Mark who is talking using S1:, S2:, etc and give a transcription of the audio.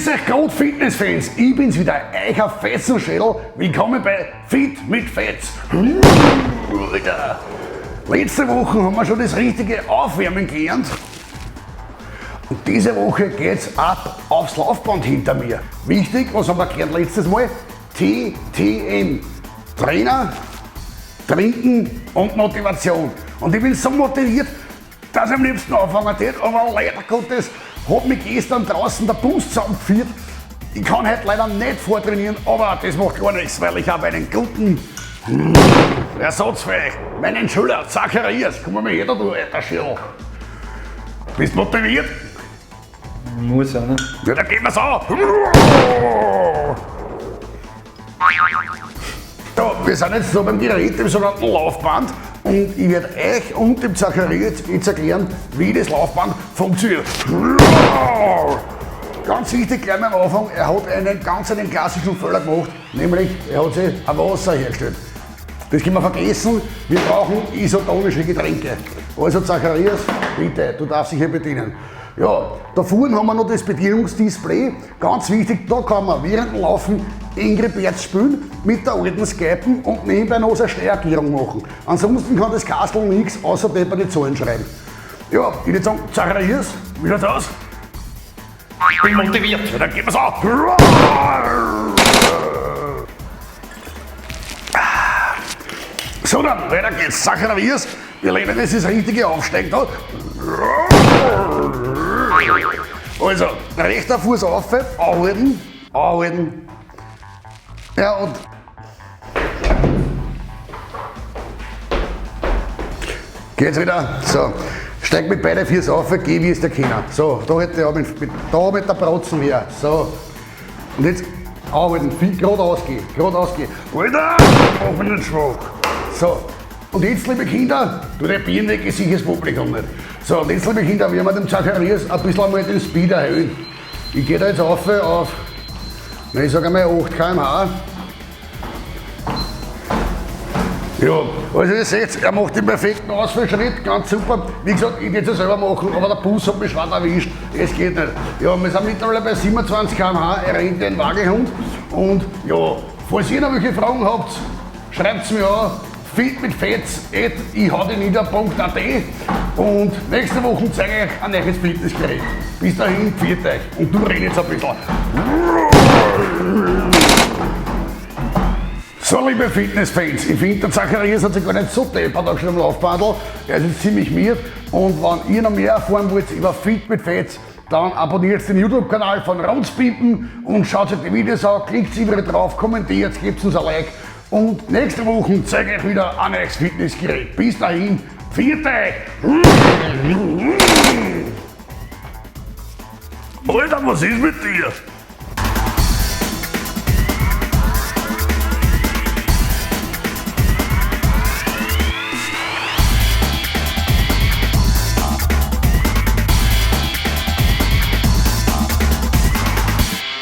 S1: Grüß euch Gott, Fitnessfans! Ich bin's wieder, euer Fetzenschädel. Willkommen bei Fit mit Fetz. Alter. Letzte Woche haben wir schon das richtige Aufwärmen gelernt. Und diese Woche geht's ab aufs Laufband hinter mir. Wichtig, was haben wir gelernt letztes Mal? TTM. Trainer, Trinken und Motivation. Und ich bin so motiviert, dass ich am liebsten anfangen tät, aber leider Gottes hat mich gestern draußen der Bus zusammengeführt. Ich kann heute leider nicht vortrainieren, aber das macht gar nichts, weil ich habe einen guten Ersatz für euch. Meinen Schüler Zacharias. Komm mal her, du alter Schädel. Bist motiviert?
S2: Muss ja, ne?
S1: Ja, dann gehen wir's an. So, wir sind jetzt da beim Gerät, dem sogenannten Laufband. Und ich werde euch und dem Zacharias jetzt erklären, wie das Laufband funktioniert. Ganz wichtig, gleich mal am Anfang, er hat einen ganz einen klassischen Fehler gemacht, nämlich er hat sich ein Wasser hergestellt. Das können wir vergessen, wir brauchen isotonische Getränke. Also Zacharias, bitte, du darfst dich hier bedienen. Ja, da vorne haben wir noch das Bedienungsdisplay. Ganz wichtig, da kann man während dem Laufen Angry Birds spielen, mit der alten Skypen und nebenbei noch seine Steuererklärung machen. Ansonsten kann das Kastel nichts, außer bei die Zahlen schreiben. Ja, ich würde sagen, Zacharias, wie schaut's aus?
S3: Ich bin motiviert.
S1: Ja, dann gehen wir's an. So, dann weiter geht's. Zacharias, wir lernen jetzt das richtige Aufsteigen da. Also, rechter Fuß auf, anhalten, anhalten. Ja, und geht's wieder. So, steig mit beiden Füßen auf, geh wie es der Kinder. So, da hätte ich mit, da mit der Protzen her. So, und jetzt anhalten, viel geradeaus gehen, geradeaus gehen. Alter, mach mich nicht schwach. So, und jetzt, liebe Kinder, du der Bier weg ist sicher das Publikum nicht. So, und jetzt, liebe Kinder, werden wir dem Zacharias ein bisschen einmal den Speed erhöhen. Ich gehe da jetzt auf, na, ich sag einmal 8 km/h. Ja, also ihr seht, er macht den perfekten Ausfallschritt, ganz super. Wie gesagt, ich würde es ja selber machen, aber der Bus hat mich schwer erwischt. Es geht nicht. Ja, wir sind mittlerweile bei 27 km/h, er rennt den Wagelhund. Und ja, falls ihr noch welche Fragen habt, schreibt's mir an. fitmitfetz@ichhaudinieder.at und nächste Woche zeige ich euch ein neues Fitnessgerät. Bis dahin, pfiat euch. Und du redest jetzt ein bisschen. So, liebe Fitnessfans, ich finde, der Zacharias hat sich gar nicht so deppert angestellt am Laufbandl. Er ist jetzt ziemlich miert. Und wenn ihr noch mehr erfahren wollt über Fit mit Fetz, dann abonniert den YouTube-Kanal von Runzpimpen und schaut euch die Videos an, klickt überall drauf, kommentiert, gebt uns ein Like. Und nächste Woche zeige ich euch wieder ein neues Fitnessgerät. Bis dahin, pfiat euch! Alter, was ist mit dir?